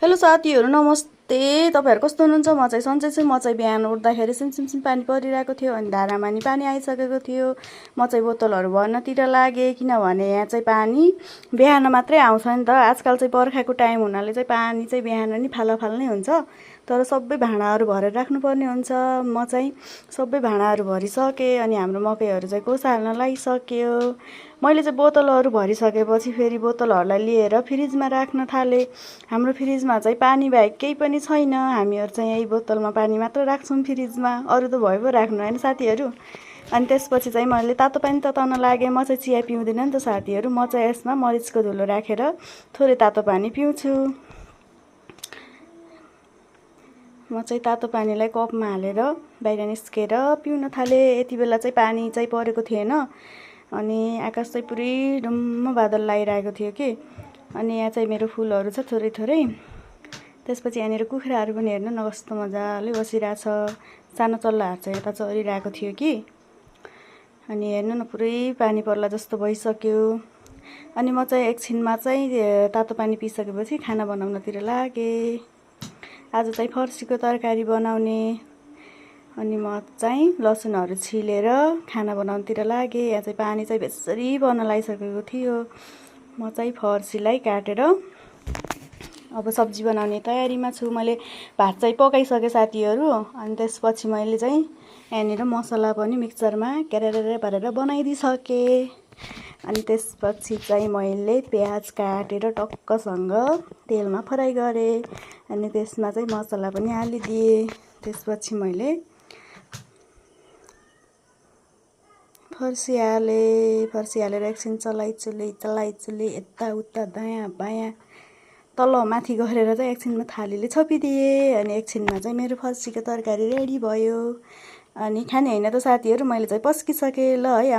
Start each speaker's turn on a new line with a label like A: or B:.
A: Hello साथीहरू नमस्ते। तपाईहरु कस्तो हुनुहुन्छ? म चाहिँ सन्चै छु। म चाहिँ बिहान उठ्दाखेरि सिमसिम पानी परिरहेको थियो अनि धारामा नि पानी आइसकेको थियो। म चाहिँ बोतलहरू भर्नतिर लागे किनभने यहाँ चाहिँ पानी बिहान मात्रै आउँछ नि त। आजकल चाहिँ बर्खाको टाइम हुनाले चाहिँ पानी चाहिँ बिहान नि फालाफाल नै हुन्छ। तर सबै भाँडाहरू भरेर राख्नुपर्ने हुन्छ। म चाहिँ सबै भाँडाहरू भरिसकेँ अनि हाम्रो मकैहरू चाहिँ कोसाल्न लागिसक्यो। मैले चाहिँ बोतलहरू भरिसकेपछि फेरि बोतलहरूलाई लिएर फ्रिजमा राख्न थालेँ। हाम्रो फ्रिजमा चाहिँ पानी बाहेक केही पनि छैन। हामीहरू चाहिँ यही बोतलमा पानी मात्र राख्छौँ फ्रिजमा, अरू त भयो पो राख्नु होइन साथीहरू। अनि त्यसपछि चाहिँ मैले तातो पानी तताउन लागेँ। म चाहिँ चिया पिउँदिनँ नि त साथीहरू। म चाहिँ यसमा मरिचको धुलो राखेर थोरै तातो पानी पिउँछु। म चाहिँ तातो पानीलाई कपमा हालेर बाहिर निस्केर पिउन थालेँ। यति बेला चाहिँ पानी चाहिँ परेको थिएन अनि आकाश चाहिँ पुरै डुम्म बादल लागिरहेको थियो कि। अनि यहाँ चाहिँ मेरो फुलहरू छ थोरै थोरै। त्यसपछि यहाँनिर कुखुराहरू पनि हेर्नु न कस्तो मजाले बसिरहेछ। सानो चल्लाहरू चाहिँ यता चरिरहेको थियो कि। अनि हेर्नु न पुरै पानी पर्ला जस्तो भइसक्यो। अनि म चाहिँ एकछिनमा चाहिँ तातो पानी पिइसकेपछि खाना बनाउनतिर लागेँ। आज चाहिँ फर्सीको तरकारी बनाउने। अनि म चाहिँ लसुनहरू छिलेर खाना बनाउनतिर लागेँ। यहाँ चाहिँ पानी चाहिँ बेसरी पर्न लागिसकेको थियो। म चाहिँ फर्सीलाई काटेर अब सब्जी बनाउने तयारीमा छु। मैले भात चाहिँ पकाइसकेँ साथीहरू। अनि त्यसपछि मैले चाहिँ यहाँनिर मसला पनि मिक्सरमा क्यारेर पारेर बनाइदिइसकेँ। अनि त्यसपछि चाहिँ मैले प्याज काटेर टक्कसँग तेलमा फ्राई गरेँ। अनि त्यसमा चाहिँ मसला पनि हालिदिएँ। त्यसपछि मैले फर्सी हालेर एकछिन चलाइचुली यताउता दायाँ बायाँ तल माथि गरेर चाहिँ एकछिनमा थालीले छोपिदिएँ। अनि एकछिनमा चाहिँ मेरो फर्सीको तरकारी रेडी भयो। अनि खाने होइन त साथीहरू, मैले चाहिँ पस्किसकेँ ल है।